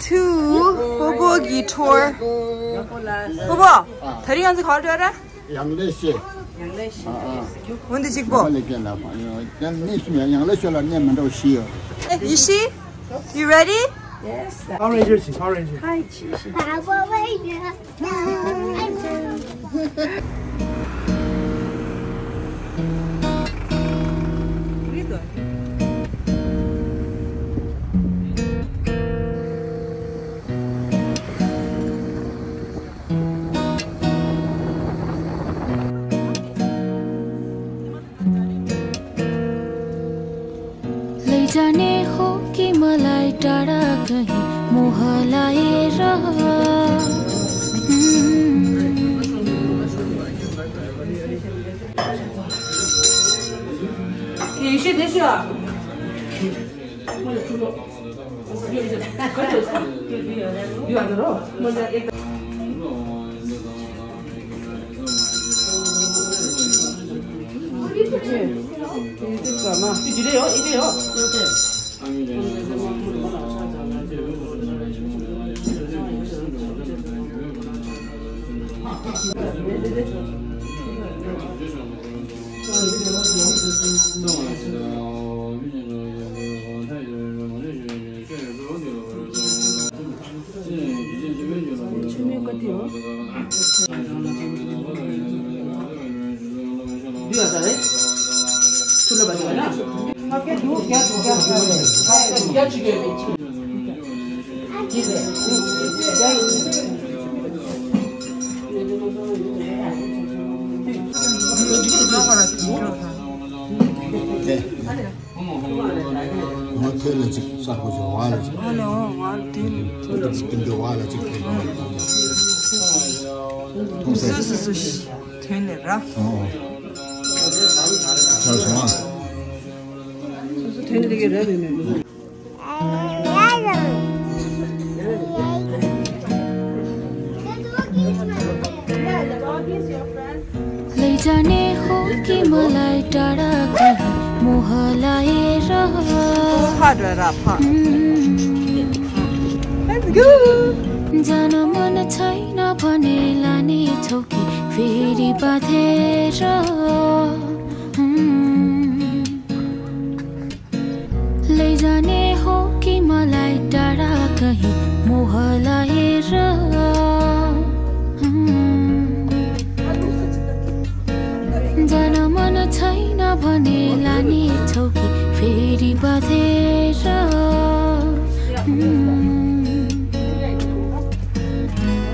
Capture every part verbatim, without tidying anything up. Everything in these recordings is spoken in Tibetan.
Two. སྤོ་བོ་གི་tour. སྤོ་བོ། དེ་རིང་ང་ཚོ་ག་པར་འགྲོ་ར། ཡང་ལེ་ཤེ། ཡང་ལེ་ཤེ། ཨ་ཨ། འོན་ཏེ་གཅིག་པོ། ལེ་ཀན་ལ་ཕ་ཡོ། ཡང་ནི་སུ་ཡང་ཡང་ལེ་ཤེ་ལ་ནི་མི་འགྲོ་ཤི་ཡོ། ཨེ། ཡི་ཤི། You ready? Yes. Power Ranger ཤི། Power Ranger. Hi ཆི་ཤི། Power Ranger. ले जाने हो कि मलाई टाढा कहीं मोह लाएर। ང་ཐོན་ལ་ཅིག་གསར་པོ་ཅིག་བ་ལ་ཅིག་ཨ་ལེ། ཨོ། ང་ལ་དེ་ནི་ཐོན་ལ་ཅིག་སྐྱིད་འདོད་བ་ལ་ཅིག་དེ་ནི། སུ་སུ་སུ་ཞིག་ཐོན་ལེ་ར། ཨོ། ཆར་སོང་ཨ། སུ་སུ་ཐོན་ལེ་དེ་ག་ར་རེད་མེད། लैजाने हो कि मलाई टाढा कहीं मोह लाएर। ཕར་འགྲོ་ར་ཕར། Let's go. जान मन छैन भने लाने छौ कि फेरि बाँधेर। लैजाने हो कि मलाई टाढा कहीं मोह लाएर। जान मन छैन भने लाने छौ कि फेरि बाँधेर।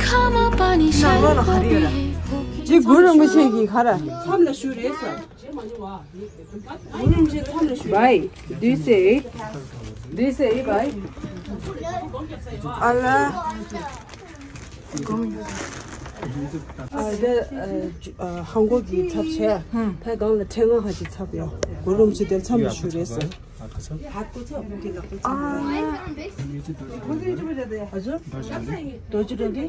घाम पानी साह्रै हो कि ཅི་གུ་རུ་མི་ཤེས་ཀྱི་ཁ་ར། མཚམས་ལ་ཞུ་རེད་ས། Bhai, do you say? Do you say bhai? ཨ་ལ། ཨ་ད། ཨ་ཧང་གོ་གི་ཚབ་བྱས། ཧུམ། ཕ་གང་ལ་ཁྲེང་ང་ཧ་ཅི་ཚབ་ཡོད། གུ་རུ་མི་ཤེས་དེར་མཚམས་ལ་ཞུ་རེད་ས། ཨ། ཨ་ཟུ། རྡོ་རྗེ་སྒྲོལ་གྱི།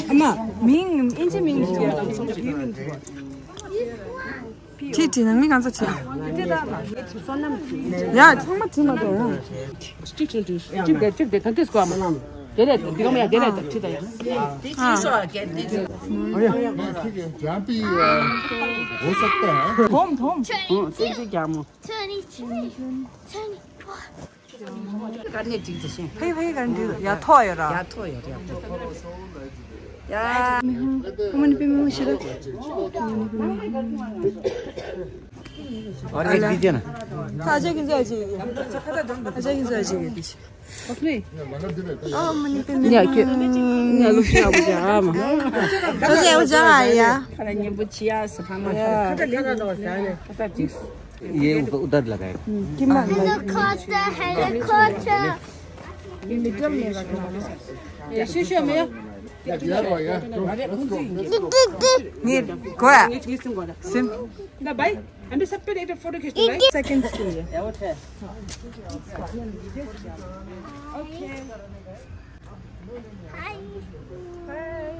ཨ་མ། མིང་ཨིན་ཇི་མིང་ཞིག་ཁྲིད་ཁྲིད་ནང་མི་གང་ཚོ་ཁྲིད། ཡ་ཚང་མ་ཁྲིད་མ་གཏོགས་ཡ། གཅིག་བྱས་གཅིག་གཅིག་དེ་གཅིག་དེ་ག་དུས་སྐོར་མ། དེ་ལས་འདི་ག་མ་ཡ་དེ་ལས་ཁྲིད་ད་ཡ། ཨ། ཡ། ཡང་པི་ཡ། འོ་ས་ཏ། དོམ་དོམ། ཨོ་ཙི་ཙི་རྒྱ་མོ། དཀར་ནས་འགྲིག་ཙི་ཤིང་། ཧེ་ཧེ་ག་འགྲིག་ཡ་ཐོག་ཡོད་ར། ཡ་ཐོག་ཡོད་ར། ཡ། མི་ཧུ། ཨ་མ་ནི་པི་མི་ཧུ་ཤི་ར། ཨ་རེ་འདི་ཅན། ཨ་ཅག་གིན་ཟ་ཅིག་ཨ་ཅག་གིན་ཟ་ཅིག་ཨ་མ་ནི་པི་མི་ཧུ། ཡ་ཁྱོད། ཡ་ལུ་ཤི་ཨ་བུ་ཅག་ཨ་མ། ཨ་ཅག་ཨ་བུ་ཅག་ཨ་ཡ། ཁ་ལ་ཉན་པོ་ཆི་ཡ་སི་ཕ་མ། ཁ་ལ་ཉན་པོ་ཆི་ཡ་སི་ཕ་མ། ཁ་ལ་ཉན་པོ་ཆི་ཡ་སི་ཕ་མ། ये ऊपर उधर लगाएगा। Keema helicopter, helicopter. ये मिडल में रखना है। ये शीशे में। ये कोया। सिम। ना भाई, हम भी सब पे एक फोटो खींच लो। सेकंड्स के लिए। ओके। हाय। हाय।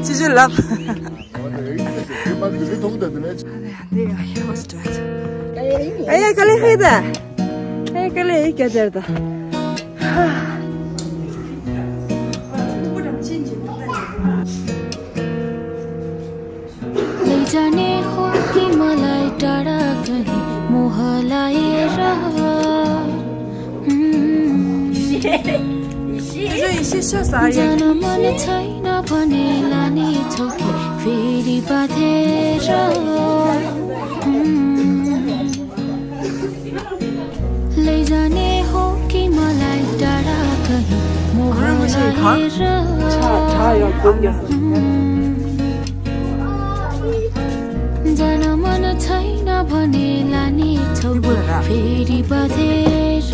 ཅི་ཅི་ལབ། ཨ་ཡ་ཀ་ལེ་ཧེ་ད། ཨ་ཡ་ཀ་ལེ་ཧེ་ཀྱ་ཇར་ད། ले जाने हो कि मलाई टाढा कहीं मोह लाएर। हम्म। जान मन छैन भने लानेछौ कि फेरि बाँधेर। हम्म। लैजाने हो कि मलाई टाढा कहीं मोह लागेर। जान मन छैन भने लानेछौ फेरि बजेर।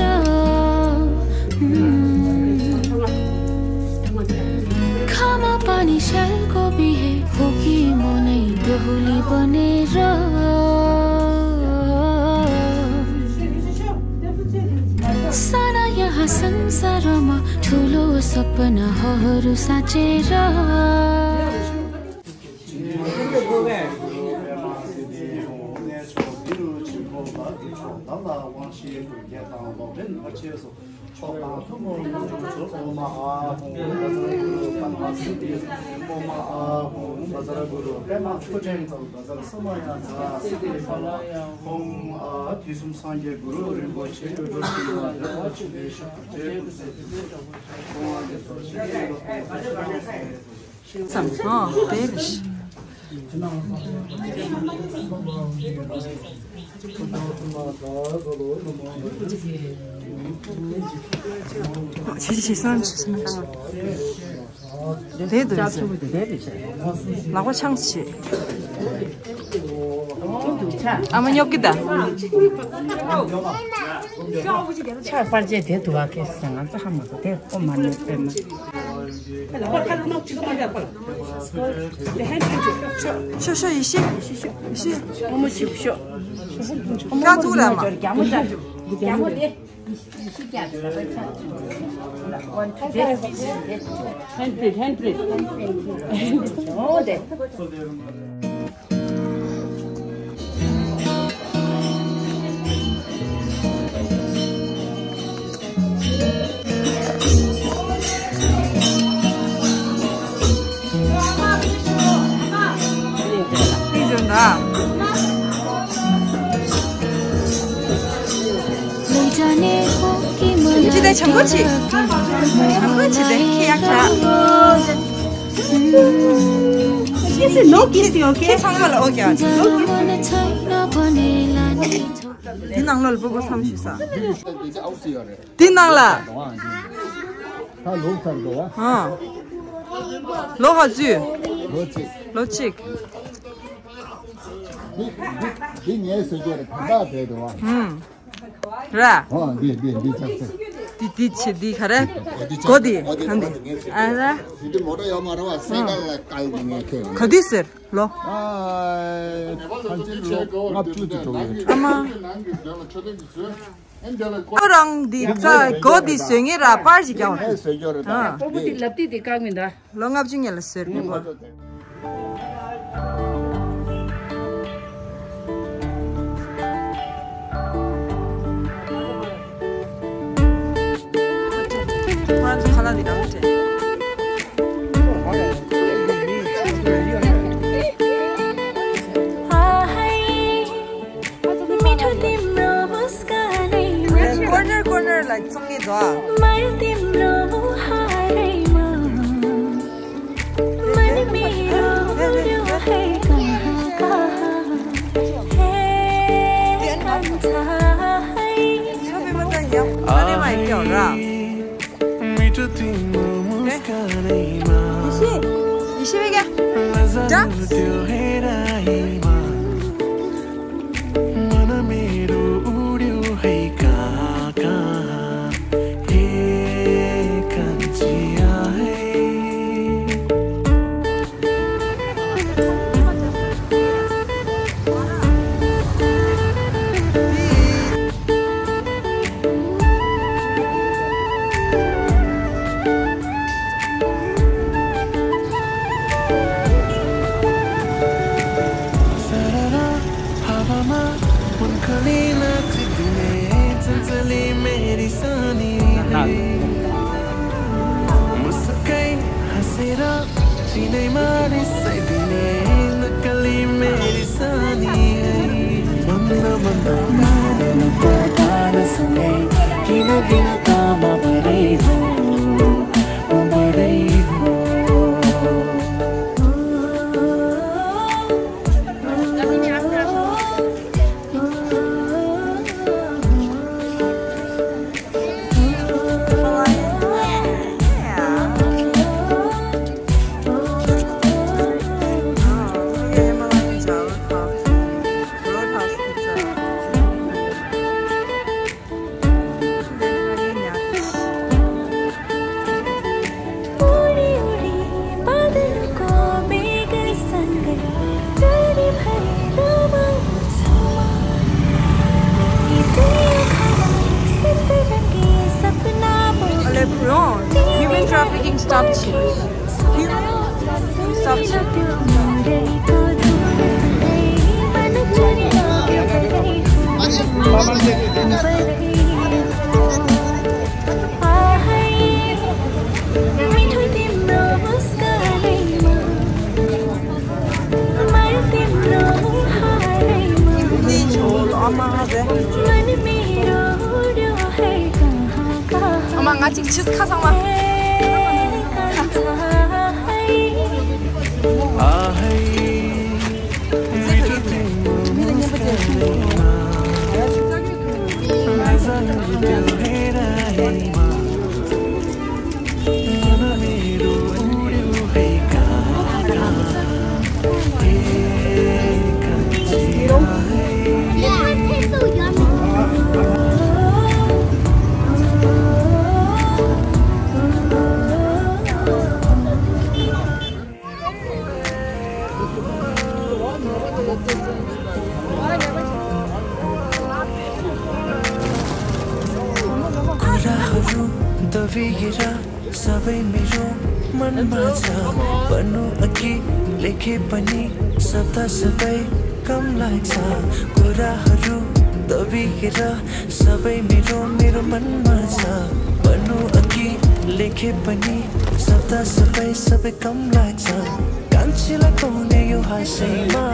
खामा पानी सेलको बिहे हो कि म नै बेहुली बनेर। साना यहाँ संसारमा ठुलो सपनाहरू साँचेर। ཕྱོགས་དང་ཐུན་མོང་མྱོང་གྲུབ་ཚུལ། ཨོ་མ་ཨ་ཧོ། བཛྲ་གུ་རུ་པདྨ་སིདྡྷི། ཨོ་མ་ཨ་ཧོ། བཛྲ་གུ་རུ་པདྨ་སིདྡྷི། ཨོ་མ་ཨ་ཧོ། བཛྲ་གུ་རུ་པདྨ་སྐུ་ཕྲེང་རྩ་བཟང་བཛྲ་ས་མ་ཡ་བཛྲ་སིདྡྷི་ཕ་ལ་ཡ། ཨོ་མ་ཨ། དུས་གསུམ་སངས་རྒྱས་གུ་རུ་རིན་པོ་ཆེ། ཡོད་གྲོགས་ཀྱི་མ་འདྲ་བ་ཆེ་བའི་ཤོག་ཅེས་སྐུ་ཚེ་ཐུབ་པའི་ཐོག་ཁོང་དབང་དུ་སོང་ཞིང་བློ་ཕུགས་ཀྱི་ཕྱི་ནང་གསང་བའི་བསམ་ཨ་དེ་རེད། ཆེ་ཆེ་སང་ཆེ་སང་། དེ་དུ་ལག་པ་འཆང་ཆེ། ཨ་མ་ཉོབ་ཀི་ད། ཕྱག་པར་ཆས་དེ་དུ་བ་ཁེ་སང་ང་ཚ་ཧ་མ་གོ་དེ་ཨོ་མ་ནི་པེ་མ། ཤོ་ཤོ་ཡེ་ཤེས། ཡེ་ཤེས། ཀ་ཐུག་ལ་མ། Hand print, hand print. ཅི་དེ་བྱང་གོ་ཆི། བྱང་གོ་ཆི་དེ་ཁི་ཡག་ཆ། This is no kissing, okay? ཁི་ཚང་མ་ལ་ཨོ་ཀེ། འདི་ནང་ལོགས་ལ་སྤོ་བོ་མཚམས་ཞུས་ས། འདི་ནང་ལ། ད་ལོ་ཚར་འགྲོ་བ། ཨ། ལོ་ག་ཚོད། ལོ་གཅིག་ལོ་གཅིག་འདི་འདི་འདི་ངས་བཟོས་རྒྱུ་རེད། ག་འདྲ་བསྡད་འགྲོ་བ། ཧུམ། ར། ཨོ་འདི་འདི་འདི་ཆགས་སེ། འདི་འདི་ཆེ་འདི་ག་རེ། གོ་འདི་ཧ་འདི། ཨ་ར། འདི་མོ་ཊ་ཡོད་མ་རེད་བ། སེ་ག་ལ་བཀལ་ནས་ངས་ཁྱེར། ག་དུས་ཟེར། ལོ། ཨ། ཕལ་ཆེར་ལོ་ལྔ་བཅུ་ཙམ་འགྲོ་གི་རེད། ཨ་མ། ཁོ་རང་འདི་ཚ་གོ་འདི་བཟོས་ངེས་ར་པར་ཞིག་རྒྱག་པ། ངས་བཟོས་རྒྱུ་རེད་ད། ཨ། སྤོ་བོ་འདི་ལབ་དུས་འདི་བཀག་མིན་ད། ལོ་ལྔ་བཅུ་ངེས་ལ་ཟེར་མི་གོ། ཁོ་རང་ཚོ་ཁ་ལག་འདི་འདྲ་བོ་སྤྲད། ཀོར་ནར་ཀོར་ནར་ལ་ཚོང་ངེས་འདུག་ཨ། नकली मेरी सानी है। मुस्काई हंसेरा, जी नहीं मारी सैदी ने। नकली मेरी सानी है। मन्ना मन्ना मानन को तान सुने, गिना गिना तामा बरई हो, बरई हो। Human trafficking stop chi. Stop chi. ཨ་མ་ང་གཅིག་ཕྱིས་ཁ་སང་བ། कुराहरू दबिएर सबै मेरो मनमा छ। भन्नु अघि लेखे पनि सदा सबै कम लाग्छ। कुराहरू दबिएर सबै मेरो, मेरो मनमा छ। भन्नु अघि लेखे पनि सदा सबै, सबै कम लाग्छ। कान्छीलाई पाउने यो हासैमा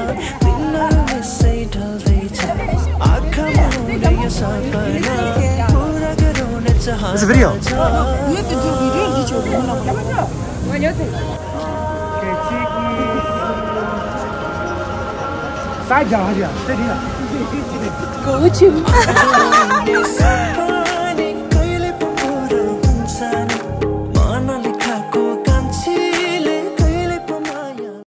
दिनहरू यसै ढल्दैछ। आँखामा आउने यो सपना पुरा गराउन चाहन्छ। It's a video. You have to do video, you need to do side जा, हाँ जी, हाँ, स्ट्रेट ही ना। Go to.